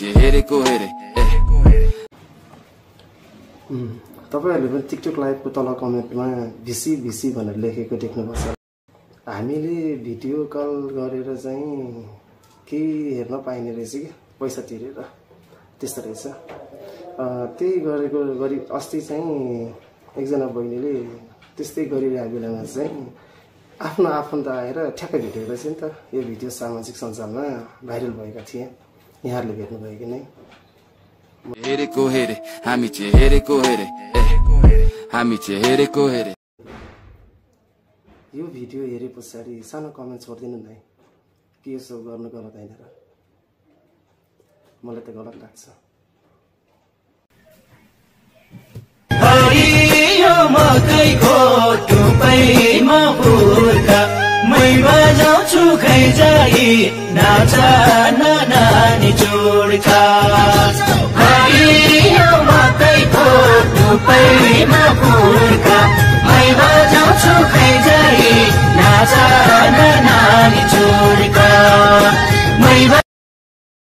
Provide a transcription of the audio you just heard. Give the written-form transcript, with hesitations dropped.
चाहिँ हेरेको हेरे। तपाईहरुले पनि टिकटक लाइभको तल कमेन्टमा भिसी भिसी भनेर लेखेको देख्नुपर्छ। हामीले भिडियो कल गरेर चाहिँ केही हेर्न पाइने रहेछ कि पैसा तिरेर त्यस्तो रहेछ। त्यही गरी अस्ति चाहिँ एकजना बहिनीले त्यस्तै गरिरहेको बेलामा चाहिँ आफ्नो आफन्त आएर ठ्याक्कै भेटेको रहेछ नि त। यो भिडियो सामाजिक सञ्जालमा भाइरल भएका थिए। यहाँहरूले भेट्नुभयो कि नै? हेरेको हेरे हामी चाहिँ हेरेको हेरे, हामी चाहिँ हेरेको हेरे। यो भिडियो हेरे पछाडि सानो कमेन्ट छोडिदिनु न है, के यसो गर्नु गलत होइन र? मलाई त गलत लाग्छ। हरियो मकैको टुपैमा पुर्का मै बजाउँछु खैजाई नाचा नानी जोडका। हरियो मकैको टुपैमा पुर्का मै बजाउँछु खैजाई नाचा नानी जोडका।